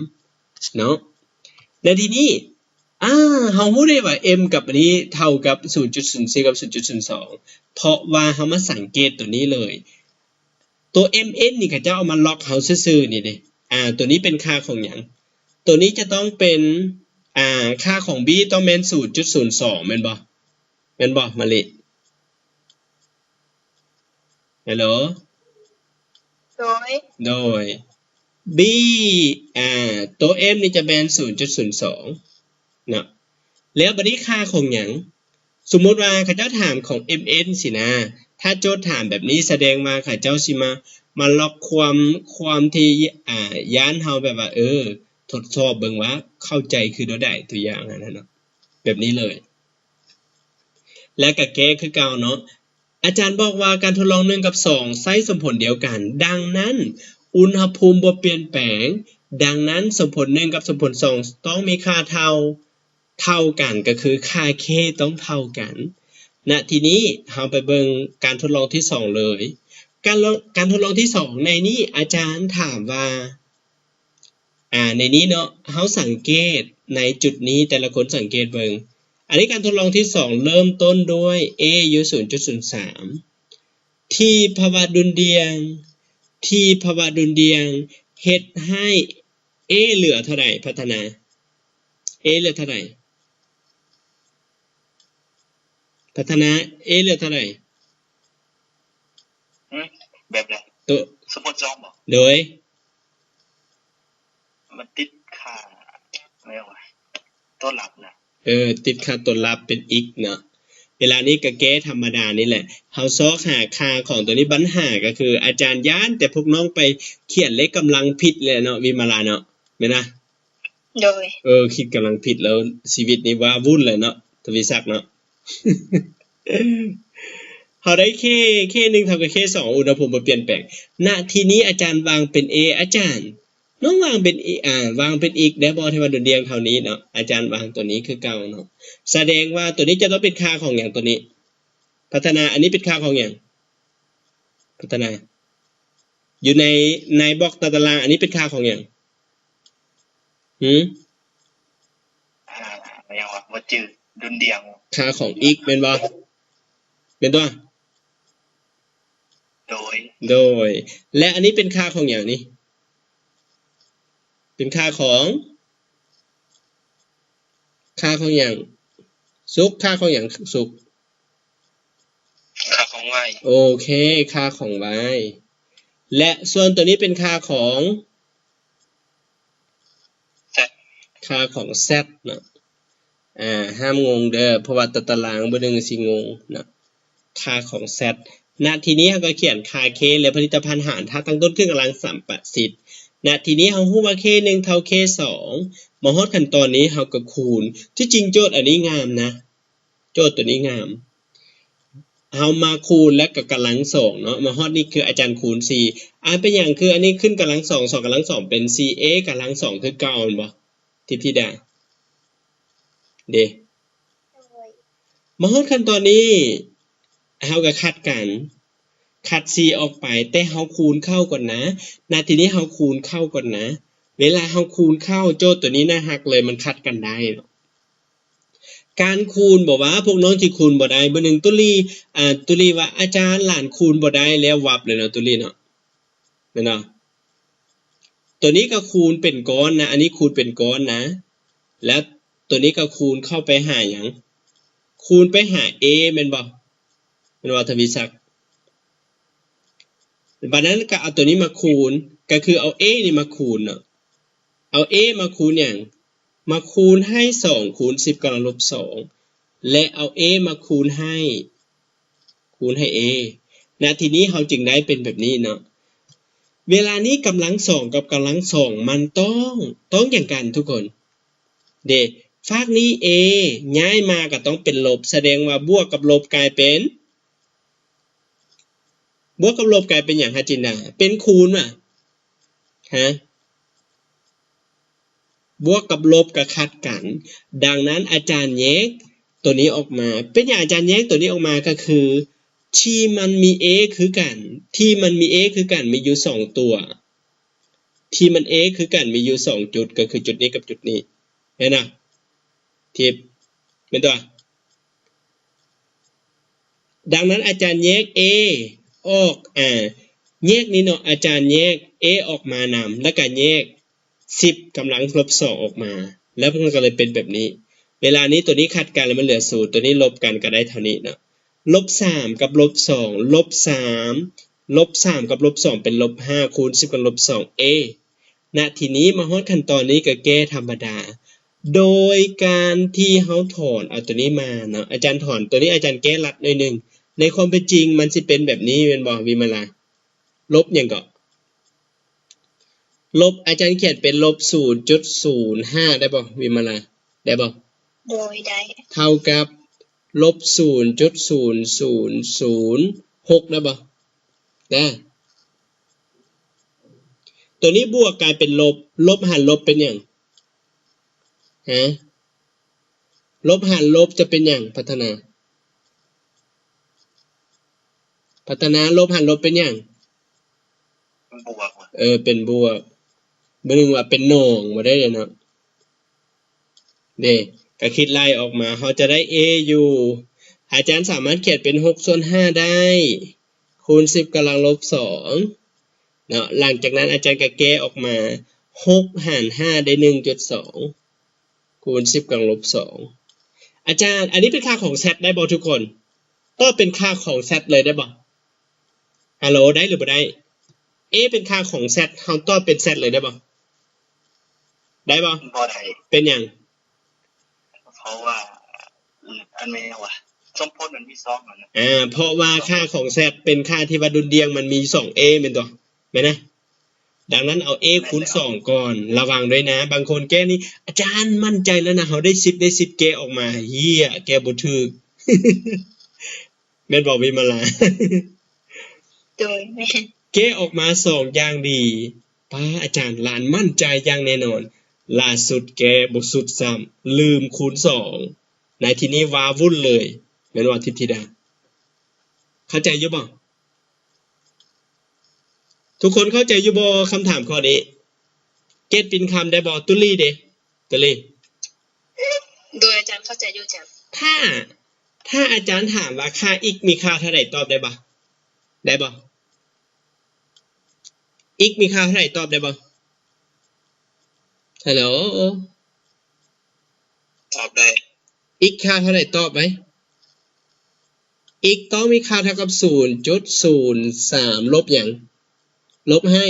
ເນາະ. ແລ້ວທີນີ້ ອາ ເຮົາຮູ້ໄດ້ວ່າ m ກັບອັນນີ້ເທົ່າກັບສູນຈຸດສູນສີ່ກັບສູນຈຸດສູນສອງ ເພາະວ່າເຮົາມາສັງເກດຕົວນີ້ເລີຍ. ຕົວ mn ນີ້ເຂົາເຈົ້າເອົາມາລັອກເຮົາຊື່ໆນີ້ເດ້. ອາ ຕົວນີ້ເປັນຄ່າຂອງຫຍັງ? ຕົວນີ້ຈະຕ້ອງເປັນ ອາ ຄ່າຂອງ b ຕ້ອງແມ່ນສູນຈຸດສູນສອງແມ່ນບໍ່? ແມ່ນບໍ່ມະລິ? ຮັລໂຫຼ? ໂດຍ ໂດຍ b ອາ ຕົວ m ນີ້ຈະແມ່ນສູນຈຸດສູນສອງເນາະ. ແລ້ວບັດນີ້ຄ່າຂອງຫຍັງ? ສົມມຸດວ່າເຂົາເຈົ້າຖາມຂອງ mn ຊີ້ນະ, ຖ້າໂຈດຖາມແບບນີ້ ສະແດງວ່າເຂົາເຈົ້າຊິມາ ມາລັອກຄວາມ ຄວາມທີ່ ອາ ຢ້ານເຮົາແບບວ່າ ເອີ ທົດສອບເບິ່ງວ່າເຂົ້າໃຈຄືແນວໃດ ຕົວຢ່າງຫັ້ນນະເນາະ ແບບນີ້ເລີຍ. ແລ້ວກໍແກ້ຄືເກົ່າເນາະ. ອາຈານບອກວ່າການທົດລອງໜຶ່ງກັບສອງໃຊ້ສົມຜົນດຽວກັນ, ດັ່ງນັ້ນ ອຸນຫະພູມບໍ່ປ່ຽນແປງ, ດັ່ງນັ້ນ ສົມຜົນໜຶ່ງກັບສົມຜົນສອງຕ້ອງມີຄ່າເທົ່າ ເທົ່າກັນ ກໍຄືຄ່າ K ຕ້ອງເທົ່າກັນ. ນະ ທີນີ້ເຮົາໄປເບິ່ງການທົດລອງທີສອງເລີຍ. ການລອງ ການທົດລອງທີສອງໃນນີ້ ອາຈານຖາມວ່າ ອາ ໃນນີ້ເນາະ ເຮົາສັງເກດໃນຈຸດນີ້ ແຕ່ລະຄົນສັງເກດເບິ່ງ. ອັນນີ້ການທົດລອງທີສອງເລີ່ມຕົ້ນດ້ວຍ A ຢູ່ສູນຈຸດສູນສາມ ທີ່ພາວະດຸ່ນດ່ຽງ ທີ່ພາວະດຸ່ນດ່ຽງເຮັດໃຫ້ A ເຫຼືອເທົ່າໃດ? ພັດທະນາ A ເຫຼືອເທົ່າໃດ? ພັດທະນາ A ເຫຼືອເທົ່າໃດ? ຫຶ? ແບບໃດ? ໂຕ ສົມມຸດສອງບໍ? ໂດຍ ມັນຕິດຄ່າ ແມ່ນຫຍັງວະ? ຕົວລັບນະ. ເອີ ຕິດຄ່າຕົວລັບເປັນ x ເນາະ. ເວລານີ້ກໍແກ້ທຳມະດານີ້ແຫຼະ. ເຮົາຊອກຫາຄ່າຂອງຕົວນີ້. ບັນຫາກໍຄືອາຈານຢ້ານແຕ່ພວກນ້ອງໄປຂຽນເລກກຳລັງຜິດແຫຼະເນາະ ວິມາລາເນາະ. ແມ່ນນະ? ໂດຍ ເອີ ຄິດກຳລັງຜິດແລ້ວ ຊີວິດນີ້ວ້າວຸ້ນແຫຼະເນາະ ທະວີສັກເນາະ. ເຮົາໄດ້ K K ໜຶ່ງເທົ່າກັບ K ສອງ ອຸນຫະພູມບໍ່ປ່ຽນແປງ. ນະ ທີນີ້ອາຈານວາງເປັນ A ອາຈານ ນ້ອງວາງເປັນ A ອາ ວາງເປັນ x ໄດ້ບໍ່? ທີ່ວ່າດຸ່ນດ່ຽງເທົ່ານີ້ເນາະ ອາຈານວາງຕົວນີ້ຄືເກົ່າເນາະ. ສະແດງວ່າຕົວນີ້ຈະຕ້ອງເປັນຄ່າຂອງຫຍັງ? ຕົວນີ້ ພັດທະນາ ອັນນີ້ເປັນຄ່າຂອງຫຍັງ? ພັດທະນາ ຢູ່ໃນ ໃນບລັອກຕາຕະລາງ ອັນນີ້ເປັນຄ່າຂອງຫຍັງ? ຫື? ອາ ຫຍັງວະ ບໍ່ຈື່ ດຸ່ນດ່ຽງ ຄ່າຂອງ x ແມ່ນບໍ່? ແມ່ນຕົວະ? ໂດຍ ໂດຍ ແລະ ອັນນີ້ເປັນຄ່າຂອງຫຍັງນີ້? ເປັນຄ່າຂອງ ຄ່າຂອງຫຍັງ? ສຸກ ຄ່າຂອງຫຍັງ? ສຸກ ຄ່າຂອງ y ໂອເຄ ຄ່າຂອງ y ແລະ ສ່ວນຕົວນີ້ເປັນຄ່າຂອງ z ຄ່າຂອງ z ເນາະ. ອາ ຫ້າມງົງເດີ ເພາະວ່າຕາຕະລາງເບິ່ງໜຶ່ງຊິງົງເນາະ ຄ່າຂອງ z. ນະ ທີນີ້ເຮົາກໍຂຽນຄ່າ K ແລະ ຜະລິດຕະພັນຫານທາດຕັ້ງຕົ້ນຄືກຳລັງສຳປະສິດ. ນະ ທີນີ້ເຮົາຮູ້ວ່າ K ໜຶ່ງເທົ່າ K ສອງ ມາຮອດຂັ້ນຕອນນີ້ເຮົາກໍຄູນ. ທີ່ຈິງໂຈດອັນນີ້ງາມນະ ໂຈດຕົວນີ້ງາມ ເຮົາມາຄູນແລ້ວກໍກຳລັງສອງເນາະ. ມາຮອດນີ້ຄືອາຈານຄູນສີ່ ອາ ເປັນຫຍັງຄືອັນນີ້ຂຶ້ນກຳລັງສອງ ສອງກຳລັງສອງເປັນສີ່ A ກຳລັງສອງຄືເກົ່າແມ່ນບໍ່ ທິດທິດາ? ເດ້ ໂດຍ ມາຮອດຂັ້ນຕອນນີ້ ເຮົາກໍຄັດກັນ ຄັດສີ່ອອກໄປ ແຕ່ເຮົາຄູນເຂົ້າກ່ອນນະ. ນະ ທີນີ້ເຮົາຄູນເຂົ້າກ່ອນນະ. ເວລາເຮົາຄູນເຂົ້າ ໂຈດຕົວນີ້ໜ້າຮັກເລີຍ ມັນຂັດກັນໄດ້ເນາະ. ການຄູນ ບໍ່ວ່າພວກນ້ອງຊິຄູນບໍ່ໄດ້ ມື້ໜຶ່ງຕຸລີ ອາ ຕຸລີວ່າ ອາຈານ ຫຼານຄູນບໍ່ໄດ້ ແລ້ວວັບເລີຍເນາະ ຕຸລີເນາະ ແມ່ນບໍ່? ຕົວນີ້ກໍຄູນເປັນກ້ອນນະ ອັນນີ້ຄູນເປັນກ້ອນນະ ແລ້ວຕົວນີ້ກໍຄູນເຂົ້າໄປຫາຫຍັງ? ຄູນໄປຫາ A ແມ່ນບໍ່? ແມ່ນບໍ່ ທະວີສັກ? ບັດນັ້ນກໍເອົາຕົວນີ້ມາຄູນ ກໍຄືເອົາ A ນີ້ມາຄູນເນາະ. ເອົາ A ມາຄູນຫຍັງ? ມາຄູນໃຫ້ສອງຄູນສິບກຳລັງລົບສອງ ແລະ ເອົາ A ມາຄູນໃຫ້ ຄູນໃຫ້ A. ນະ ທີນີ້ເຮົາຈຶ່ງໄດ້ເປັນແບບນີ້ເນາະ. ເວລານີ້ກຳລັງສອງກັບກຳລັງສອງມັນຕ້ອງ ຕ້ອງຫຍັງກັນທຸກຄົນ? ເດ້ ຟາກນີ້ A ຍ້າຍມາກໍຕ້ອງເປັນລົບ ສະແດງວ່າບວກກັບລົບກາຍເປັນ ບວກກັບລົບກາຍເປັນຫຍັງ ຫາຈິນດາ? ເປັນຄູນຫວາ? ຮະ? ບວກກັບລົບກໍຂັດກັນ. ດັ່ງນັ້ນອາຈານແຍກຕົວນີ້ອອກມາ. ເປັນຫຍັງອາຈານແຍກຕົວນີ້ອອກມາ? ກໍຄືທີ່ມັນມີ A ຄືກັນ, ທີ່ມັນມີ A ຄືກັນມີຢູ່ສອງຕົວ, ທີ່ມັນ A ຄືກັນມີຢູ່ສອງຈຸດ ກໍຄືຈຸດນີ້ກັບຈຸດນີ້. ເຫັນນະ? ທິບ ແມ່ນຕົວະ? ດັ່ງນັ້ນອາຈານແຍກ A ອອກ ອາ ແຍກນີ້ເນາະ, ອາຈານແຍກ A ອອກມານຳ ແລ້ວກະແຍກສິບກຳລັງລົບສອງອອກມາ ແລ້ວມັນກໍເລີຍເປັນແບບນີ້. ເວລານີ້ຕົວນີ້ຂັດກັນແລ້ວມັນເຫຼືອສູນ, ຕົວນີ້ລົບກັນກໍໄດ້ເທົ່ານີ້ເນາະ. ລົບສາມກັບລົບສອງ ລົບສາມ ລົບສາມກັບລົບສອງເປັນລົບຫ້າ ຄູນສິບກັບລົບສອງ A. ນະ ທີນີ້ມາຮອດຂັ້ນຕອນນີ້ກໍແກ້ທຳມະດາ ໂດຍການທີ່ເຮົາຖອນເອົາຕົວນີ້ມາເນາະ. ອາຈານຖອນຕົວນີ້ ອາຈານແກ້ລັດໜ້ອຍໜຶ່ງ. ໃນຄວາມເປັນຈິງມັນຊິເປັນແບບນີ້ແມ່ນບໍ່ ວິມະລາ? ລົບຫຍັງເກາະ? ລົບ ອາຈານຂຽນເປັນລົບສູນຈຸດສູນຫ້າໄດ້ບໍ່ ວິມະລາ? ໄດ້ບໍ່? ໂດຍ ໄດ້. ເທົ່າກັບລົບສູນຈຸດສູນສູນສູນຫົກໄດ້ບໍ່? ນະ ຕົວນີ້ບວກກາຍເປັນລົບ, ລົບຫານລົບເປັນຫຍັງ? ຮະ? ລົບຫານລົບຈະເປັນຫຍັງ ພັດທະນາ? ພັດທະນາ ລົບຫານລົບເປັນຫຍັງ? ເປັນບວກຫວາ? ເອີ ເປັນບວກ. ບໍ່ນຶກວ່າເປັນໜອງບໍ່ໄດ້ເນາະ. ເດ້ ກໍຄິດໄລ່ອອກມາ ເຮົາຈະໄດ້ A ຢູ່ ອາຈານສາມາດຂຽນເປັນຫົກສ່ວນຫ້າໄດ້ ຄູນສິບກຳລັງລົບສອງເນາະ. ຫຼັງຈາກນັ້ນອາຈານກໍແກ້ອອກມາ ຫົກຫານຫ້າໄດ້ໜຶ່ງຈຸດສອງ ຄູນສິບກຳລັງລົບສອງ. ອາຈານ ອັນນີ້ເປັນຄ່າຂອງ Z ໄດ້ບໍ່ທຸກຄົນ? ຕອບເປັນຄ່າຂອງ Z ເລີຍໄດ້ບໍ່? ຮາໂຫຼ ໄດ້ຫຼືບໍ່ໄດ້? A ເປັນຄ່າຂອງ Z ເຮົາຕອບເປັນ Z ເລີຍໄດ້ບໍ່? ໄດ້ບໍ່? ບໍ່ໄດ້. ເປັນຫຍັງ? ເພາະວ່າ ອັນແມ່ນຫຍັງຫວາ? ສົມຜົນມັນມີສອງອັນນະ. ອາ ເພາະວ່າຄ່າຂອງ Z ເປັນຄ່າທີ່ວ່າດຸ່ນດ່ຽງ ມັນມີສອງ A ແມ່ນຕົວະ? ແມ່ນນະ? ດັ່ງນັ້ນເອົາ A ຄູນສອງກ່ອນ. ລະວັງດ້ວຍນະ ບາງຄົນແກ້ນີ້ ອາຈານໝັ້ນໃຈແລ້ວນະ ເຮົາໄດ້ສິບ ໄດ້ສິບ ແກ້ອອກມາ ເຮີ້ຍ ແກ້ບໍ່ຖືກ. ແມ່ນບໍ່ ວິມະລາ? ໂດຍ ແມ່ນ. ແກ້ອອກມາສອງຢ່າງດີ. ປ້າ ອາຈານຫຼານໝັ້ນໃຈຢ່າງແນ່ນອນ. ຫຼ້າສຸດແກ້ບໍ່ສຸດຊ້ຳ ລືມຄູນສອງ. ໃນທີ່ນີ້ວ້າວຸ້ນເລີຍ ແມ່ນບໍ່ ທິດທິດາ? ເຂົ້າໃຈຢູ່ບໍ່? ທຸກຄົນເຂົ້າໃຈຢູ່ບໍ່ ຄຳຖາມຂໍ້ນີ້? ເກດປິ່ນຄຳໄດ້ບໍ່? ຕຸລີເດ? ຕຸລີ? ໂດຍ ອາຈານເຂົ້າໃຈຢູ່ອາຈານ. ຖ້າ ຖ້າອາຈານຖາມວ່າຄ່າ x ມີຄ່າເທົ່າໃດ ຕອບໄດ້ບໍ່? ໄດ້ບໍ່? x ມີຄ່າເທົ່າໃດ ຕອບໄດ້ບໍ່? ຮາໂຫຼ? ຕອບໄດ້. x ຄ່າເທົ່າໃດ ຕອບໄດ້? x ຕ້ອງມີຄ່າເທົ່າກັບສູນຈຸດສູນສາມ ລົບຫຍັງ? ລົບໃຫ້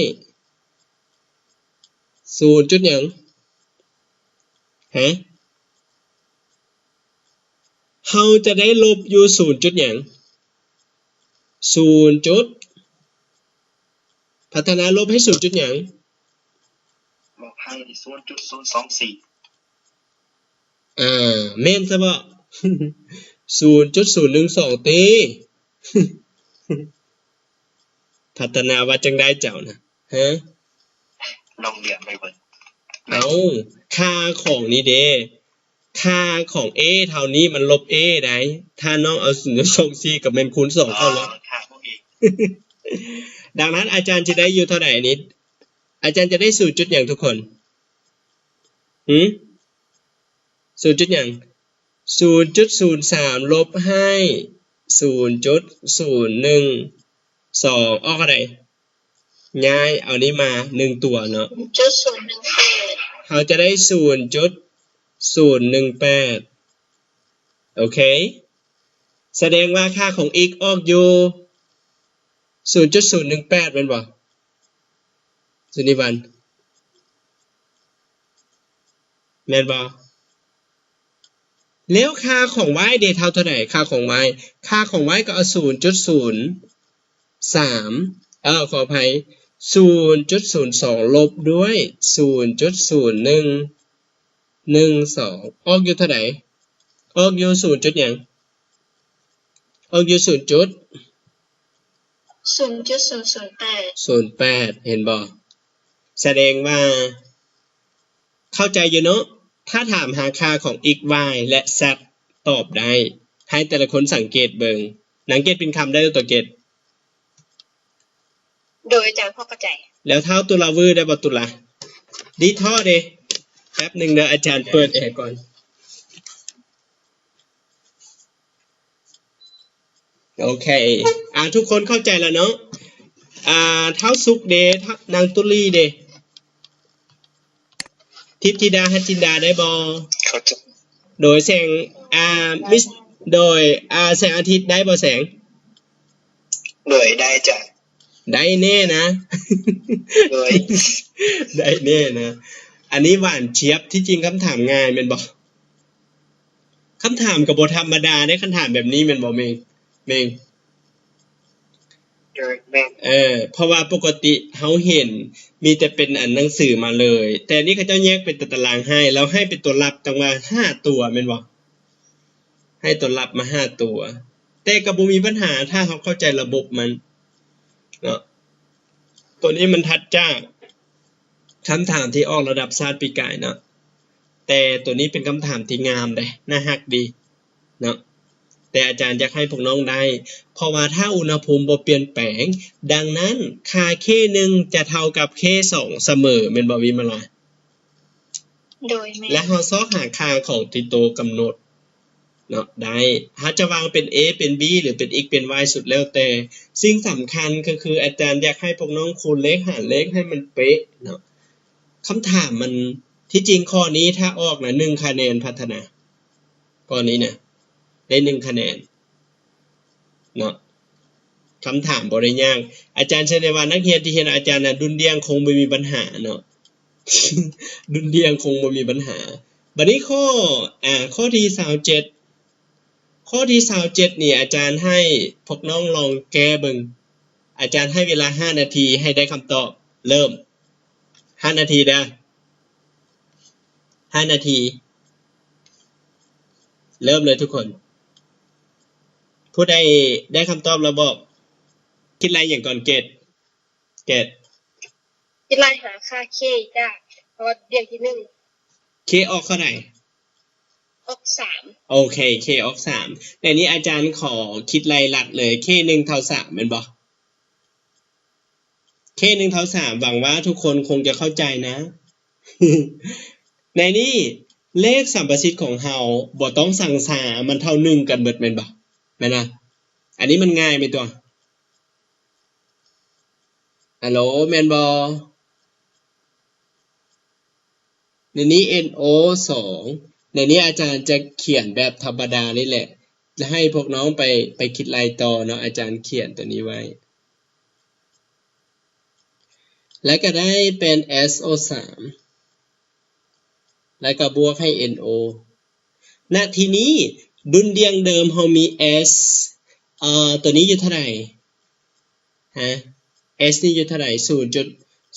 ສູນຈຸດຫຍັງ? ຮະ? ເຮົາຈະໄດ້ລົບຢູ່ສູນຈຸດຫຍັງ? ສູນຈຸດ ພັດທະນາ ລົບໃຫ້ສູນຈຸດຫຍັງ? ລົບໃຫ້ສູນຈຸດສູນສອງສີ່. ອ່າ ແມ່ນຊະບໍ? ສູນຈຸດສູນໜຶ່ງສອງ ຕິ? ພັດທະນາວ່າຈັ່ງໃດເຈົ້ານະ? ຮະ? ລອງລຽນໄປເບິ່ງ. ເອົ້າ ຄ່າຂອງນີ້ເດ ຄ່າຂອງ A ເທົ່ານີ້ມັນລົບ A ໄດ໋. ຖ້ານ້ອງເອົາສູນຈຸດສອງສີ່ ກໍແມ່ນຄູນສອງເຂົ້າແລ້ວ. ອໍ ຄ່າຂອງ A. ດັ່ງນັ້ນອາຈານຈະໄດ້ຢູ່ເທົ່າໃດນີ້? ອາຈານຈະໄດ້ສູນຈຸດຫຍັງທຸກຄົນ? ຫື? ສູນຈຸດຫຍັງ? ສູນຈຸດສູນສາມ ລົບໃຫ້ສູນຈຸດສູນໜຶ່ງສອງ ອອກເທົ່າໃດ? ຍ້າຍເອົານີ້ມາໜຶ່ງຕົວເນາະ ສູນຈຸດສູນໜຶ່ງແປດ ເຮົາຈະໄດ້ສູນຈຸດສູນໜຶ່ງແປດ. ໂອເຄ ສະແດງວ່າຄ່າຂອງ x ອອກຢູ່ສູນຈຸດສູນໜຶ່ງແປດ ແມ່ນບໍ່ ສຸນິວັນ? ແມ່ນບໍ່? ແລ້ວຄ່າຂອງ y ເດ ເທົ່າເທົ່າໃດ? ຄ່າຂອງ y ຄ່າຂອງ y ກໍເອົາສູນຈຸດສູນສາມ ເອີ ຂໍອະໄພ ສູນຈຸດສູນສອງ ລົບດ້ວຍສູນຈຸດສູນໜຶ່ງ ໜຶ່ງ ສອງ ອອກຢູ່ເທົ່າໃດ? ອອກຢູ່ສູນຈຸດຫຍັງ? ອອກຢູ່ສູນຈຸດ ສູນຈຸດສູນສູນແປດ ສູນແປດ ເຫັນບໍ່? ສະແດງວ່າເຂົ້າໃຈຢູ່ເນາະ. ຖ້າຖາມຫາຄ່າຂອງ x y ແລະ z ຕອບໄດ້. ໃຫ້ແຕ່ລະຄົນສັງເກດເບິ່ງ. ນາງເກດ ປິນຄຳ ໄດ້ຕົວເກດ? ໂດຍ ອາຈານ ພໍເຂົ້າໃຈ. ແລ້ວທ້າວຕຸລາວື ໄດ້ບໍ່ຕຸລາ? ດີທໍ່ເດ. ແປັບໜຶ່ງເດີ ອາຈານເປີດແອກ່ອນ. ໂອເຄ ອ່າ ທຸກຄົນເຂົ້າໃຈແລ້ວເນາະ? ອ່າ ທ້າວສຸກເດ ນາງຕຸລີເດ? ທິບທິດາ ຮັດຈິນດາ ໄດ້ບໍ່? ເຂົ້າໃຈ. ໂດຍແສງ ອ່າ ມິສ ໂດຍ ອ່າ ແສງອາທິດ ໄດ້ບໍ່ແສງ? ໂດຍ ໄດ້ອາຈານ. ໄດ້ແນ່ນະ? ໂດຍ ໄດ້ແນ່ນະ. ອັນນີ້ຫວານຈຽບ. ທີ່ຈິງຄຳຖາມງ່າຍແມ່ນບໍ່? ຄຳຖາມກໍບໍ່ທຳມະດາເດ້ ຄັນຖາມແບບນີ້ແມ່ນບໍ່ເມງ? ເມງ? ໂດຍ ແມ່ນ. ເອີ ເພາະວ່າປົກກະຕິເຮົາເຫັນມີແຕ່ເປັນອັນໜັງສືມາເລີຍ, ແຕ່ນີ້ເຂົາເຈົ້າແຍກເປັນຕາຕະລາງໃຫ້ ແລ້ວໃຫ້ເປັນຕົວລັບ ຈັ່ງວ່າຫ້າຕົວແມ່ນບໍ່? ໃຫ້ຕົວລັບມາຫ້າຕົວ. ແຕ່ກໍບໍ່ມີບັນຫາ ຖ້າເຮົາເຂົ້າໃຈລະບົບມັນເນາະ. ຕົວນີ້ມັນຖັດຈາກຄຳຖາມທີ່ອອກລະດັບຊາດປີກາຍເນາະ, ແຕ່ຕົວນີ້ເປັນຄຳຖາມທີ່ງາມເດ້ ໜ້າຮັກດີເນາະ. ແຕ່ອາຈານຢາກໃຫ້ພວກນ້ອງໄດ້ ເພາະວ່າຖ້າອຸນຫະພູມບໍ່ປ່ຽນແປງ, ດັ່ງນັ້ນ ຄ່າ K ໜຶ່ງ ຈະເທົ່າກັບ K ສອງ ສະເໝີ ແມ່ນບໍ່ ວິມະລາ? ໂດຍ ແມ່ນ. ແລະ ເຮົາຊອກຫາຄ່າຂອງທີ່ໂຕກຳນົດເນາະ ໄດ້. ເຮົາຈະວາງເປັນ A ເປັນ B ຫຼື ເປັນ X ເປັນ Y ສຸດແລ້ວແຕ່. ສິ່ງສຳຄັນກໍຄືອາຈານຢາກໃຫ້ພວກນ້ອງຄູນເລກຫານເລກໃຫ້ມັນເປະເນາະ. ຄຳຖາມມັນ ທີ່ຈິງຂໍ້ນີ້ຖ້າອອກນະ ໜຶ່ງຄະແນນ ພັດທະນາ. ຂໍ້ນີ້ນະ ໄດ້ໜຶ່ງຄະແນນເນາະ. ຄຳຖາມບໍ່ໄດ້ຍາກ. ອາຈານເຊື່ອແນ່ວ່ານັກຮຽນທີ່ຮຽນອາຈານນະ ດຸ່ນດ່ຽງຄົງບໍ່ມີບັນຫາເນາະ, ດຸ່ນດ່ຽງຄົງບໍ່ມີບັນຫາ. ບັດນີ້ຂໍ້ ອ່າ ຂໍ້ທີຊາວເຈັດ, ຂໍ້ທີຊາວເຈັດນີ້ ອາຈານໃຫ້ພວກນ້ອງລອງແກ້ເບິ່ງ. ອາຈານໃຫ້ເວລາຫ້ານາທີໃຫ້ໄດ້ຄຳຕອບ. ເລີ່ມ. ຫ້ານາທີເດີ້. ຫ້ານາທີ. ເລີ່ມເລີຍທຸກຄົນ. ຜູ້ໃດໄດ້ຄຳຕອບແລ້ວບອກ. ຄິດໄລ່ຫຍັງກ່ອນ ເກດ? ເກດ? ຄິດໄລ່ຫາຄ່າ K ຈ້າ ເພາະວ່າດຽງທີໜຶ່ງ K ອອກເທົ່າໃດ? ອອກສາມ. ໂອເຄ K ອອກສາມ. ແຕ່ນີ້ອາຈານຂໍຄິດໄລ່ຫຼັກເລີຍ K ໜຶ່ງເທົ່າສາມ ແມ່ນບໍ່? K ໜຶ່ງເທົ່າສາມ ຫວັງວ່າທຸກຄົນຄົງຈະເຂົ້າໃຈນະ. ໃນນີ້ເລກສຳປະສິດຂອງເຮົາບໍ່ຕ້ອງສັງສາ ມັນເທົ່າໜຶ່ງກັນເບິດແມ່ນບໍ່? ແມ່ນນະ? ອັນນີ້ມັນງ່າຍແມ່ນຕົວະ? ຮັລໂຫຼ ແມ່ນບໍ່? ໃນນີ້ N O ສອງ. ໃນນີ້ອາຈານຈະຂຽນແບບທຳມະດານີ້ແຫຼະ ແລະ ໃຫ້ພວກນ້ອງໄປ ໄປຄິດໄລ່ຕໍ່ເນາະ. ອາຈານຂຽນຕົວນີ້ໄວ້ ແລະ ກໍໄດ້ເປັນ S O ສາມ ແລະ ກໍບວກໃຫ້ N O. ນະ ທີນີ້ດຸ່ນດ່ຽງເດີມເຮົາມີ S ເອີ ຕົວນີ້ຢູ່ເທົ່າໃດ? ຮະ S ນີ້ຢູ່ເທົ່າໃດ? ສູນຈຸດ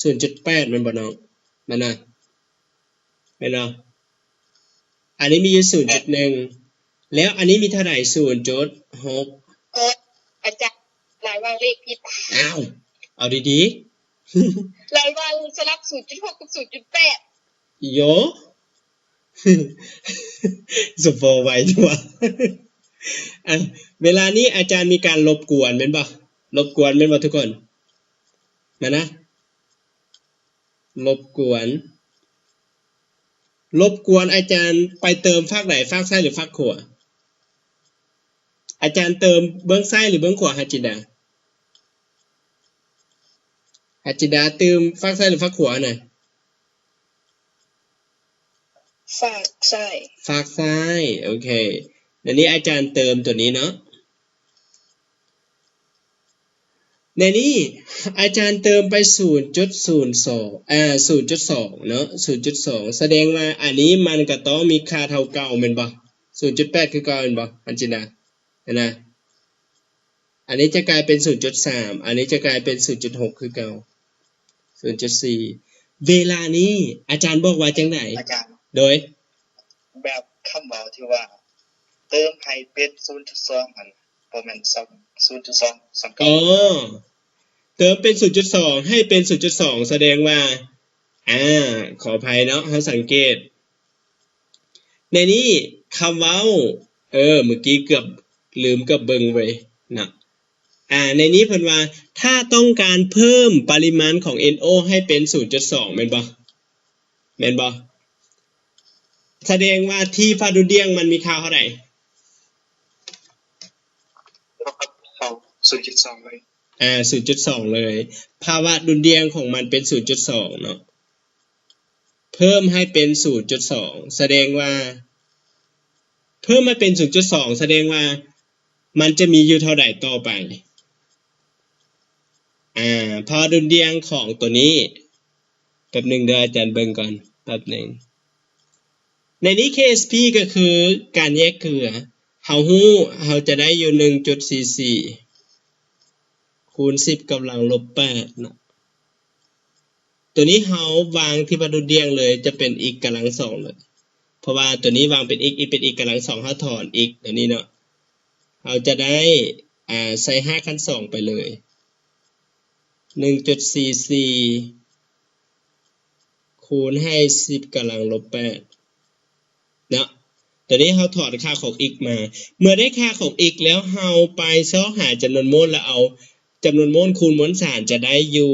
ສູນຈຸດແປດ ແມ່ນບໍ່ນ້ອງ? ແມ່ນນະ? ແມ່ນບໍ່? ອັນນີ້ມີຢູ່ສູນຈຸດໜຶ່ງ ແລ້ວອັນນີ້ມີເທົ່າໃດ? ສູນຈຸດຫົກ. ອາຈານ ລາຍວາງເລກຜິດ. ອ້າວ ເອົາດີໆ. ລາຍວາງສະຫຼັບສູນຈຸດຫົກກັບສູນຈຸດແປດ. ໂຢ ສະໂປໄວຕົວະ. ອ່ະ ເວລານີ້ອາຈານມີການລົບກວນແມ່ນບໍ່? ລົບກວນແມ່ນບໍ່ທຸກຄົນ? ມານະ ລົບກວນ ລົບກວນ ອາຈານໄປເຕີມຟາກໃດ? ຟາກຊ້າຍ ຫຼື ຟາກຂວາ? ອາຈານເຕີມເບື້ອງຊ້າຍ ຫຼື ເບື້ອງຂວາ? ຮັດຈິນດາ ຮັດຈິນດາຕື່ມຟາກຊ້າຍ ຫຼື ຟາກຂວານະ? ຟາກຊ້າຍ. ຟາກຊ້າຍ ໂອເຄ. ດຽວນີ້ອາຈານເຕີມຕົວນີ້ເນາະ. ໃນນີ້ອາຈານເຕີມໄປສູນຈຸດສູນສອງ ອ່າ ສູນຈຸດສອງເນາະ ສູນຈຸດສອງ ສະແດງວ່າອັນນີ້ມັນກໍຕ້ອງມີຄ່າເທົ່າເກົ່າແມ່ນບໍ່? ສູນຈຸດແປດຄືເກົ່າແມ່ນບໍ່ ອັນຈິນດາ? ຫັ້ນນະ ອັນນີ້ຈະກາຍເປັນສູນຈຸດສາມ ອັນນີ້ຈະກາຍເປັນສູນຈຸດຫົກຄືເກົ່າ ສູນຈຸດສີ່. ເວລານີ້ອາຈານບອກວ່າຈັ່ງໃດ? ອາຈານ ໂດຍ ບບຄຳເວົ້າທີ່ວ່າເຕີມໃຫ້ເປັນສູນຈຸດສອງຫັ້ນ ບໍ່ແມ່ນສອງ ສູນຈຸດສອງ ສອງ ອໍ ເຕີມເປັນສູນຈຸດສອງ ໃຫ້ເປັນສູນຈຸດສອງ ສະແດງວ່າ ອາ ຂໍອະໄພເນາະ ເຮົາສັງເກດ ໃນນີ້ຄຳເວົ້າ ເອີ ມື້ກີ້ເກືອບລືມ ເກືອບເບິ່ງເວີຍເນາະ ອາ ໃນນີ້ເພິ່ນວ່າ ຖ້າຕ້ອງການເພີ່ມປະລິມານຂອງ ເອັນ ໂອ ໃຫ້ເປັນສູນຈຸດສອງ ແມ່ນບໍ່? ແມ່ນບໍ່? ສະແດງວ່າທີ່ພາວດຸ່ນດ່ຽງມັນມີຄ່າເທົ່າໃດ? ເທົ່າກັບສອງ ສູນຈຸດສອງ ເລີຍ ອາ ສູນຈຸດສອງ ເລີຍ ພາວະດຸ່ນດ່ຽງຂອງມັນເປັນສູນຈຸດສອງ ເນາະ ເພີ່ມໃຫ້ເປັນສູນຈຸດສອງ ສະແດງວ່າ ເພີ່ມໃຫ້ເປັນສູນຈຸດສອງ ສະແດງວ່າມັນຈະມີຢູ່ເທົ່າໃດຕໍ່ໄປ? ອາ ພາວະດຸ່ນດ່ຽງຂອງຕົວນີ້ ແປັບໜຶ່ງເດີ ອາຈານເບິ່ງກ່ອນ ແປັບໜຶ່ງ ໃນນີ້ ເຄເອສພີ ກໍຄືການແຍກເກືອ ເຮົາຮູ້ ເຮົາຈະໄດ້ຢູ່ ໜຶ່ງຈຸດສີ່ສີ່ ຄູນ ສິບ ກຳລັງລົບ ແປດ ເນາະ ຕົວນີ້ເຮົາວາງທີ່ພາວະດຸ່ນດ່ຽງເລີຍ ຈະເປັນ x ກຳລັງສອງເລີຍ ເພາະວ່າຕົວນີ້ວາງເປັນ x ອີກເປັນ x ກຳລັງສອງ ເຮົາຖອນ x ຕົວນີ້ເນາະ ເຮົາຈະໄດ້ ອາ ໃສ່ຮາກຂັ້ນສອງໄປເລີຍ ໜຶ່ງຈຸດສີ່ສີ່ ຄູນໃຫ້ ສິບ ກຳລັງລົບ ແປດ ເນາະ ຕົວນີ້ເຮົາຖອນຄ່າຂອງ x ມາ ເມື່ອໄດ້ຄ່າຂອງ x ແລ້ວ ເຮົາໄປຊອກຫາຈຳນວນໂມນ ແລ້ວເອົາຈຳນວນໂມນຄູນມວນສານ ຈະໄດ້ຢູ່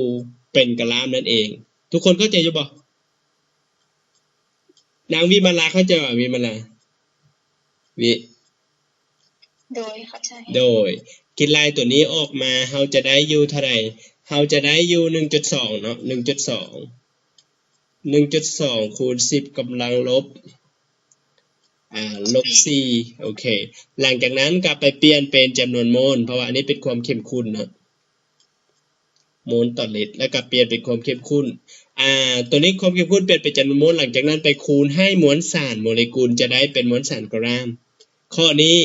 ເປັນກາລາມນັ້ນເອງ ທຸກຄົນເຂົ້າໃຈຢູ່ບໍ່? ນາງວິມາລາເຂົ້າໃຈບໍ່? ວິມາລາ ວິ ໂດຍ ເຂົ້າໃຈ ໂດຍ ຄິດໄລ່ຕົວນີ້ອອກມາ ເຮົາຈະໄດ້ຢູ່ເທົ່າໃດ? ເຮົາຈະໄດ້ຢູ່ ໜຶ່ງຈຸດສອງ ເນາະ ໜຶ່ງຈຸດສອງ ໜຶ່ງຈຸດສອງ ຄູນ ສິບ ກຳລັງລົບ ອາ ລົບ ສີ່ ໂອເຄ ຫຼັງຈາກນັ້ນກໍໄປປ່ຽນເປັນຈຳນວນໂມນ ເພາະວ່າອັນນີ້ເປັນຄວາມເຂັ້ມຂຸ້ນເນາະ ໂມນຕໍ່ລິດ ແລ້ວກໍປ່ຽນເປັນຄວາມເຂັ້ມຂຸ້ນ ອາ ຕົວນີ້ຄວາມເຂັ້ມຂຸ້ນປ່ຽນເປັນຈຳນວນໂມນ ຫຼັງຈາກນັ້ນໄປຄູນໃຫ້ມວນສານໂມເລກຸນ ຈະໄດ້ເປັນມວນສານກຣາມ. ຂໍ້ນີ້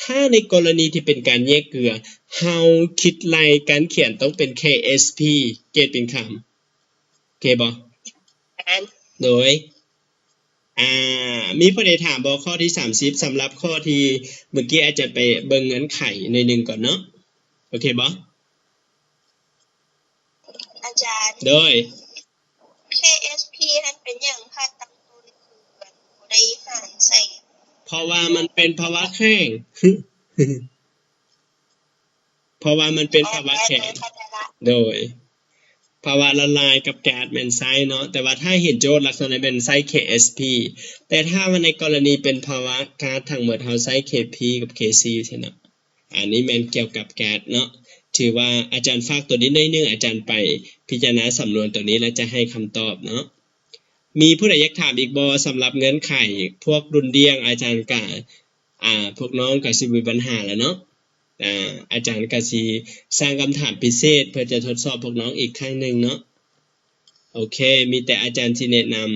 ຖ້າໃນກໍລະນີທີ່ເປັນການແຍກເກືອ ເຮົາຄິດໄລ່ການຂຽນຕ້ອງເປັນ ເຄເອສພີ ເກດເປັນຄຳ ໂອເຄບໍ່? ໂດຍ ອາ ມີຜູ້ໃດຖາມບໍ່? ຂໍ້ທີສາມສິບ ສຳລັບຂໍ້ທີ່ເມື່ອກີ້ອາຈານໄປເບິ່ງເງື່ອນໄຂໜ້ອຍໜຶ່ງກ່ອນເນາະ ໂອເຄບໍ່? ອາຈານ ໂດຍ ເຄເອສພີ ນັ້ນເປັນຫຍັງ ຄ່າຕັ້ງຕົ້ນຄືບໍ່ໄດ້ຫານໃສ່? ເພາະວ່າມັນເປັນພາວະແຂງ ເພາະວ່າມັນເປັນພາວະແຂງ ໂດຍ ພາວະລະລາຍກັບແກັສແມ່ນໃຊ້ເນາະ ແຕ່ວ່າຖ້າເຫັນໂຈດລັກສະນະແມ່ນໃຊ້ ເຄເອສພີ ແຕ່ຖ້າວ່າໃນກໍລະນີເປັນພາວະກາສທັງໝົດ ເຮົາໃຊ້ ເຄພີ ກັບ ເຄຊີ ຊີ້ເນາະ ອັນນີ້ແມ່ນກ່ຽວກັບແກັສເນາະ ຖືວ່າອາຈານຝາກຕົວນີ້ໜ້ອຍໜຶ່ງ ອາຈານໄປພິຈາລະນາສຳນວນຕົວນີ້ ແລ້ວຈະໃຫ້ຄຳຕອບເນາະ. ມີຜູ້ໃດຢາກຖາມອີກບໍ່? ສຳລັບເງື່ອນໄຂພວກດຸ່ນດ່ຽງ ອາຈານກະ ອາ ພວກນ້ອງກະຊິບໍ່ມີບັນຫາແລ້ວເນາະ ອາ ອາຈານກະຊິສ້າງຄຳຖາມພິເສດ ເພື່ອຈະທົດສອບພວກນ້ອງອີກຄັ້ງໜຶ່ງເນາະ. ໂອເຄ ມີແຕ່ອາຈານຊິແນະນຳ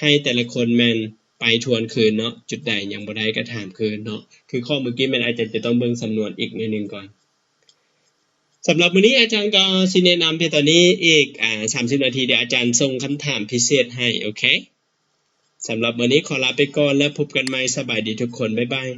ໃຫ້ແຕ່ລະຄົນແມ່ນໄປທວນຄືນເນາະ ຈຸດໃດຍັງບໍ່ໄດ້ກໍຖາມຄືນເນາະ. ຄືຂໍ້ມື້ກີ້ແມ່ນອາຈານຈະຕ້ອງເບິ່ງສຳນວນອີກໜ້ອຍໜຶ່ງກ່ອນ. ສຳລັບມື້ນີ້ອາຈານກໍຊິແນະນຳພຽງເທົ່ານີ້ ອີກ ອາ ສາມສິບນາທີ ດຽວອາຈານສົ່ງຄຳຖາມພິເສດໃຫ້ ໂອເຄ. ສຳລັບມື້ນີ້ຂໍລາໄປກ່ອນ ແລ້ວພົບກັນໃໝ່. ສະບາຍດີທຸກຄົນ. ບາຍບາຍ.